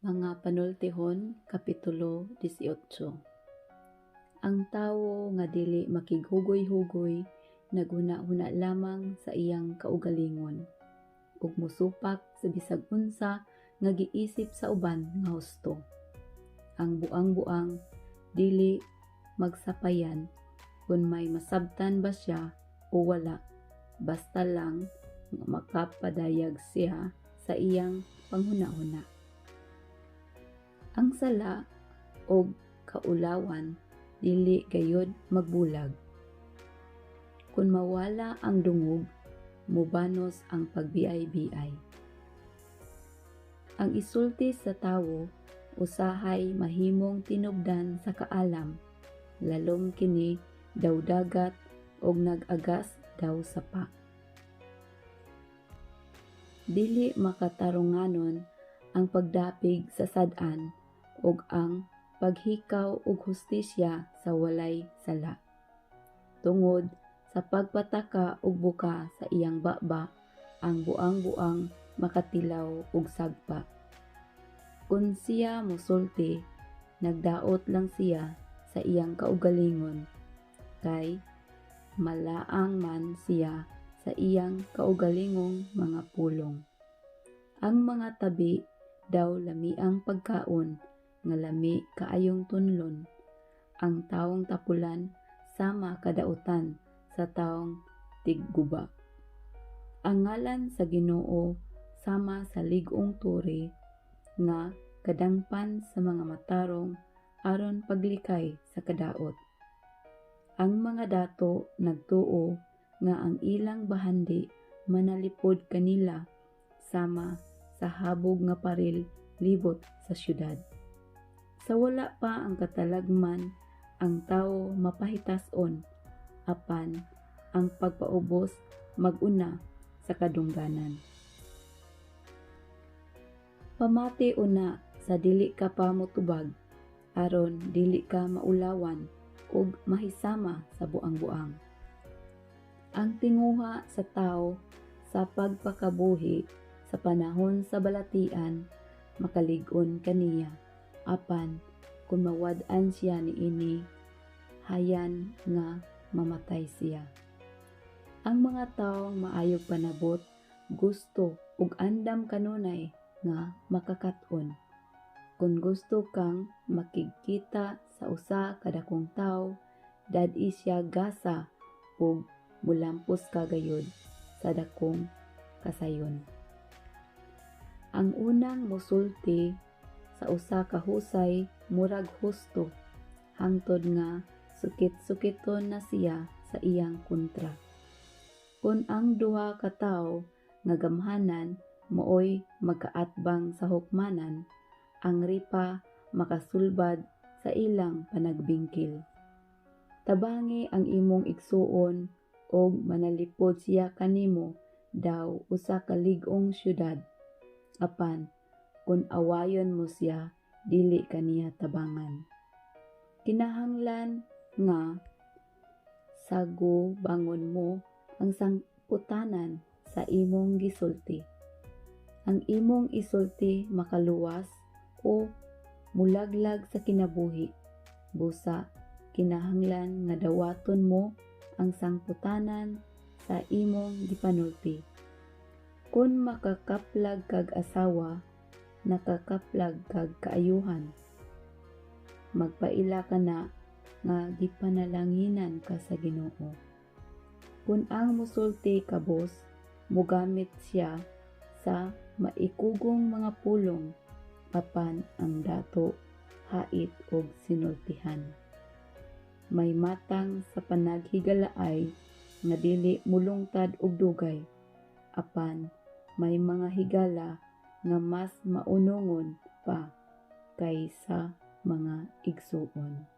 Mga Panultihon, Kapitulo 18. Ang tawo nga dili makighugoy-hugoy naghuna-huna lamang sa iyang kaugalingon ug mosupak sa bisag unsa nga giisip sa uban nga husto. Ang buang-buang dili magsapayan kung may masabtan ba siya o wala, basta lang nga makapadayag siya sa iyang panghuna-huna. Ang sala ug kaulawan dili gayud magbulag. Kon mawala ang dungog, mobanos ang pagbiay-biay. Ang isulti sa tawo usahay mahimong tinubdan sa kaalam, lalom kini daw dagat ug nag-agas daw sapa. Dili makatarunganon ang pagdapig sa sad-an ug ang paghikaw og hustisya sa walay sala. Tungod sa pagpataka og buka sa iyang baba, ang buang-buang makatilaw og sagpa. Kun siya mosulti, nagdaot lang siya sa iyang kaugalingon, kay malaang man siya sa iyang kaugalingong mga pulong. Ang mga tabi daw lamiang pagkaon nga lami kaayong tunlon. Ang tawong tapulan sama kadautan sa tawong tigguba. Ang ngalan sa Ginoo sama sa lig-ong tore nga kadangpan sa mga matarong aron paglikay sa kadaot. Ang mga dato nagtuo nga ang ilang bahandi manalipod kanila sama sa habog nga paril libot sa syudad. Sa wala pa ang katalagman, ang tawo mapahitas-on, apan ang pagpaubos mag-una sa kadungganan. Pamati una sa dili ka pa motubag, aron dili ka maulawan ug mahisama sa buang-buang. Ang tinguha sa tawo sa pagpakabuhi sa panahon sa balatian makalig-on kaniya, apan kung mawad-an siya niini, hayan nga mamatay siya. Ang mga tawong maayog panabot gusto ug andam kanunay nga makakat-on. Kung gusto kang makigkita sa usa ka dakong tawo, dad-i siya gasa ug molampos ka gayud sa dakong kasayon. Ang unang mosulti sa usa ka husay murag husto hangtod nga sukit-sukiton na siya sa iyang kontra. Kon ang duha ka tawo nga gamhanan maoy magkaatbang sa hukmanan, ang ripa makasulbad sa ilang panagbingkil. Tabangi ang imong igsuon ug manalipod siya kanimo daw usa ka lig-ong syudad. Apan kun awayon mo siya, dili ka niya tabangan. Kinahanglan nga sagubangon mo ang sangputanan sa imong gisulti. Ang imong isulti makaluwas o mulaglag sa kinabuhi. Busa, kinahanglan nga dawaton mo ang sangputanan sa imong gipanulti. Kung makakaplag kag asawa, nakakaplag kag kaayuhan. Magpaila ka na nga gipanalanginan ka sa Ginoo. Kung ang musulti kabos, mogamit siya sa maikugong mga pulong, apan ang dato hait og sinultihan. May matang sa panaghigalaay nga dili mulungtad og dugay, apan may mga higala nga mas maunongon pa kaysa mga igsuon.